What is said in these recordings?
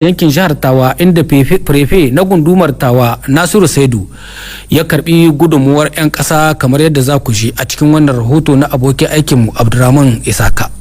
Yankin jihar Tawa, inda préfet na gundumar Tawa, Nasiru Saidu, ya karbi gudunmuwar 'yan ƙasa, kamar yadda za ku ji a cikin wannan rahoto na abokin aikinmu Abdurrahman Isaka.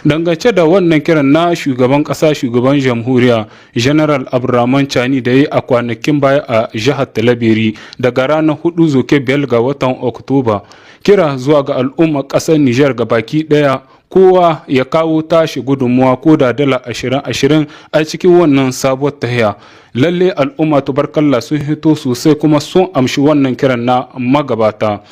Dangance da wannan kiran na shugaban kasa, shugaban jamhuriya, General Abdurrahman Chani, da ya yi a kwanakin baya a jihar Tillabéri daga ranar 4 zuwa 5 ga watan Oktoba, kira zuwa ga al'ummar kasar Nijar ga baki daya, kowa ya kawo tashi gudunmuwa ko da dala 20 20 a cikin wannan sabuwar tahiya. Lalle al'umma, tubarkalla, sun hito sosai kuma sun amshi wannan kiran na magabata.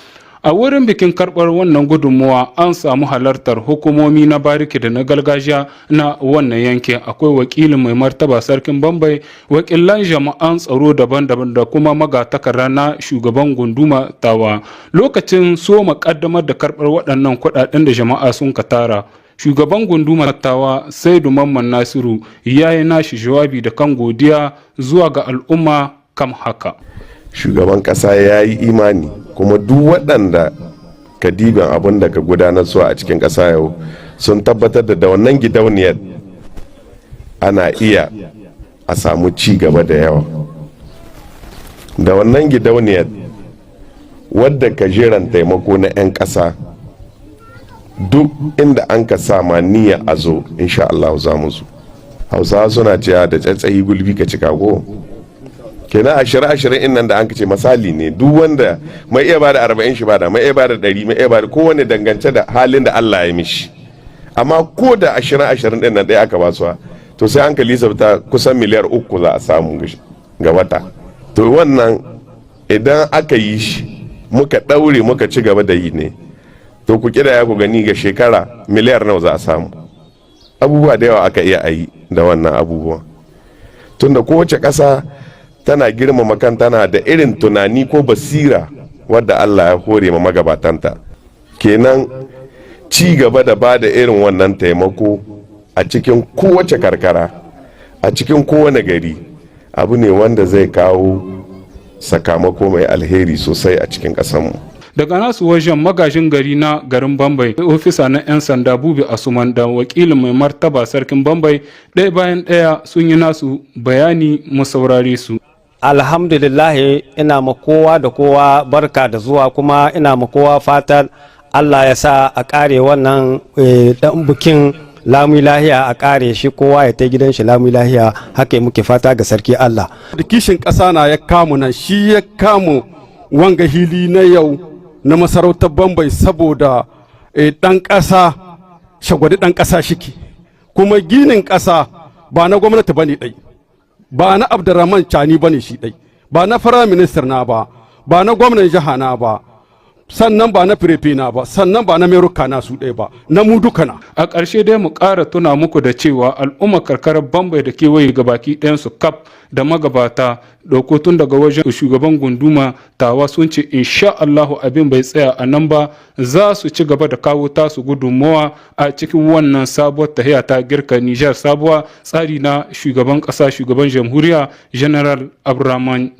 A wurin bikin karɓar wannan gudunmuwa an samu halartar hukumomi na bariki da na gargajiya na wannan yankin. Akwai wakilin mai martaba Sarkin Bambai, wakilan jama'an tsaro daban-daban da kuma magatakarda na shugaban gunduma Tawa. Lokacin soma kaddamar da karɓar waɗannan kuɗaɗen da jama'a sun ka tara, shugaban gunduma Tawa, Saidu Mamman Nasiru, ya yi nashi jawabi da kan godiya zuwa ga al'umma kam haka. Shugaban kasa ya yi imani, kuma duk waɗanda ka dibin abin da ka gudanar su a cikin ƙasa yau sun tabbatar da wannan gidauniyar ana iya a samu ci gaba da yawa da wannan gidauniyar wadda ka jiran taimako na 'yan ƙasa. Duk inda an ka sa ma niyya a zo, insha Allah za mu zo. Hausawa suna cewa da tsatsayi gulbi ka cika ko. Kenan 20 20 in nan da an ce misali ne, duk wanda mai iya bada 40 shi bada, mai iya bada 100, mai iya bada kowane, dangance da halin da Allah ya mishi. Amma ko da 20 20 din nan ɗaya aka basuwa, to sai an lissafta kusan miliyar 3 za a samu ga wata. To wannan idan aka yi shi, muka ɗaure, muka ci gaba da yi ne, to ku kira ku gani ga shekara miliyar nawa za a samu. Abubuwa da yawa aka iya a yi da wannan abubuwan, tunda kowace ƙasa tana girmama kan tana da irin tunani ko basira wadda Allah ya hore ma magabatanta. Kenan ci gaba da ba da irin wannan taimako a cikin kowace karkara, a cikin kowane gari, abu ne wanda zai kawo sakamako mai alheri sosai a cikin ƙasanmu. Daga nasu wajen, magajin gari na garin Bambai, ofisa na 'yan sanda Bubi Asuman, da wakilin mai martaba Sarkin Bambai, ɗaya bayan ɗaya sun yi nasu bayani. Mu saurare su. Alhamdulillah, ina ma kowa da kowa barka da zuwa, kuma ina ma kowa fatan Allah ya sa a kare wannan dan bukin lamu lahiya, a kare shi kowa ya ta gidan shi lamu lahiya. Haka muke fata ga Sarki Allah. Da kishin ƙasa na ya kamu nan, shi ya kamu wanga hili na yau na masarautar Bambai, saboda ɗan ƙasa shagwadi ɗan ƙasa shike, kuma ginin ƙasa ba na gwamnati ba ne ɗai, ba na Abdurrahman Chani ba ne shi ɗai, ba na Prime Minister na ba, ba na gwamnan jiha na ba, sannan ba na préfet na ba, sannan ba na meruka na su ɗaya ba, na mu duka na. A ƙarshe dai mu ƙara tuna muku da cewa al'ummar karkarar Bambai da kewaye gabaki ɗayansu kaf da magabata ɗauko tun daga wajen shugaban gunduma Tawa sun ce insha Allahu abin bai tsaya a nan ba, za su ci gaba da kawo tasu gudunmawa a cikin wannan sabuwar tahiya ta girka Nijar sabuwa, tsari na shugaban ƙasa, shugaban jamhuriya, General Abdurrahman.